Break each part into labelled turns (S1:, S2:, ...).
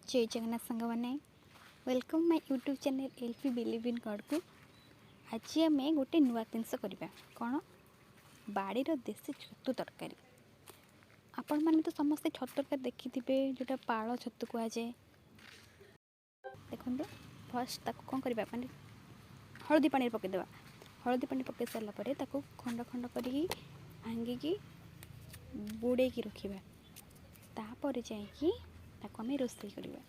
S1: ଜୟ ଜଗନ୍ନାଥ ସାଙ୍ଗମାନେ, welcome my YouTube channel L P believe in ଗଡ଼କୁ। ଆଜି ଆମେ ଗୋଟେ ନୂଆ ଜିନିଷ କରିବା। କ'ଣ? ବାଡ଼ିର ଦେଶୀ ଛତୁ ତରକାରୀ। ଆପଣମାନେ ତ ସମସ୍ତେ ଛତୁ ତରକାରୀ ଦେଖିଥିବେ, ଯେଉଁଟା ପାଳ ଛତୁ କୁହାଯାଏ। ଦେଖନ୍ତୁ, ଫାର୍ଷ୍ଟ ତାକୁ କ'ଣ କରିବା, ମାନେ ହଳଦୀ ପାଣିରେ ପକାଇଦେବା। ହଳଦୀ ପାଣି ପକାଇ ସାରିଲା ପରେ ତାକୁ ଖଣ୍ଡ ଖଣ୍ଡ କରିକି ଭାଙ୍ଗିକି ବୁଡ଼େଇକି ରଖିବା। ତାପରେ ଯାଇକି ତାକୁ ଆମେ ରୋଷେଇ କରିବା।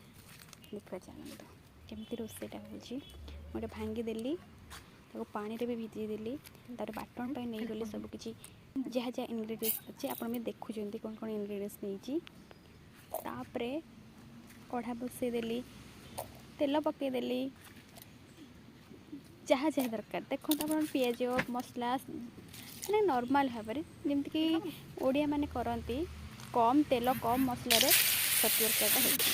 S1: ଦେଖିବା ଚାଲନ୍ତୁ କେମିତି ରୋଷେଇଟା ହେଉଛି। ମୁଁ ଗୋଟେ ଭାଙ୍ଗିଦେଲି, ତାକୁ ପାଣିରେ ବି ଭିଜେଇ ଦେଲି। ତାପରେ ବାଟଣ ପାଇଁ ନେଇଗଲି ସବୁକିଛି, ଯାହା ଯାହା ଇନଗ୍ରିଡ଼ିଏଣ୍ଟସ୍ ଅଛି। ଆପଣ ବି ଦେଖୁଛନ୍ତି କ'ଣ କ'ଣ ଇନଗ୍ରିଡ଼ିଏଣ୍ଟସ୍ ନେଇଛି। ତାପରେ କଢ଼ା ବସେଇଦେଲି, ତେଲ ପକାଇଦେଲି, ଯାହା ଯାହା ଦରକାର। ଦେଖନ୍ତୁ ଆପଣ, ପିଆଜ, ମସଲା, ମାନେ ନର୍ମାଲ୍ ଭାବରେ ଯେମିତିକି ଓଡ଼ିଆମାନେ କରନ୍ତି, କମ୍ ତେଲ କମ୍ ମସଲାରେ ଛତୁ ତରକାରୀଟା ହେଉଛି।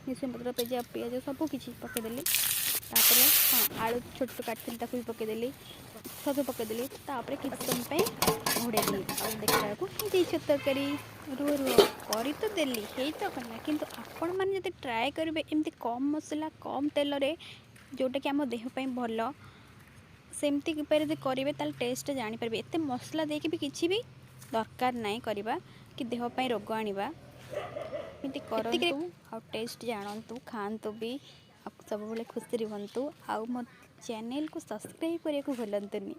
S1: ଭୃସଙ୍ଗ ପତ୍ର, ପିଆଜ ପିଆଜ ସବୁ କିଛି ପକାଇଦେଲି। ତାପରେ ହଁ, ଆଳୁ ଛୋଟ ଛୋଟ କାଟିଥିଲି, ତାକୁ ବି ପକାଇଦେଲି। ଛତୁ ପକାଇଦେଲି। ତାପରେ କିଛି ସମୟ ପାଇଁ ଘୋଡ଼େଇ ଦେଲି ଆଉ ଦେଖିଲା ବେଳକୁ ହେଇଯାଇଛି ଛତୁ ତରକାରୀ। ରୁହ ରୁହ, କରି ତ ଦେଲି, ହେଇ ତ ଗଲା, କିନ୍ତୁ ଆପଣମାନେ ଯଦି ଟ୍ରାଏ କରିବେ ଏମିତି କମ୍ ମସଲା କମ୍ ତେଲରେ, ଯେଉଁଟାକି ଆମ ଦେହ ପାଇଁ ଭଲ, ସେମିତି ଉପାୟରେ ଯଦି କରିବେ ତାହେଲେ ଟେଷ୍ଟଟା ଜାଣିପାରିବେ। ଏତେ ମସଲା ଦେଇକି ବି କିଛି ବି ଦରକାର ନାହିଁ କରିବା କି ଦେହ ପାଇଁ ରୋଗ ଆଣିବା। ଏମିତି କରନ୍ତୁ ଆଉ ଟେଷ୍ଟ ଜାଣନ୍ତୁ, ଖାଆନ୍ତୁ ବି ଆଉ ସବୁବେଳେ ଖୁସି ରୁହନ୍ତୁ। ଆଉ ମୋ ଚ୍ୟାନେଲକୁ ସବସ୍କ୍ରାଇବ୍ କରିବାକୁ ଭୁଲନ୍ତୁନି।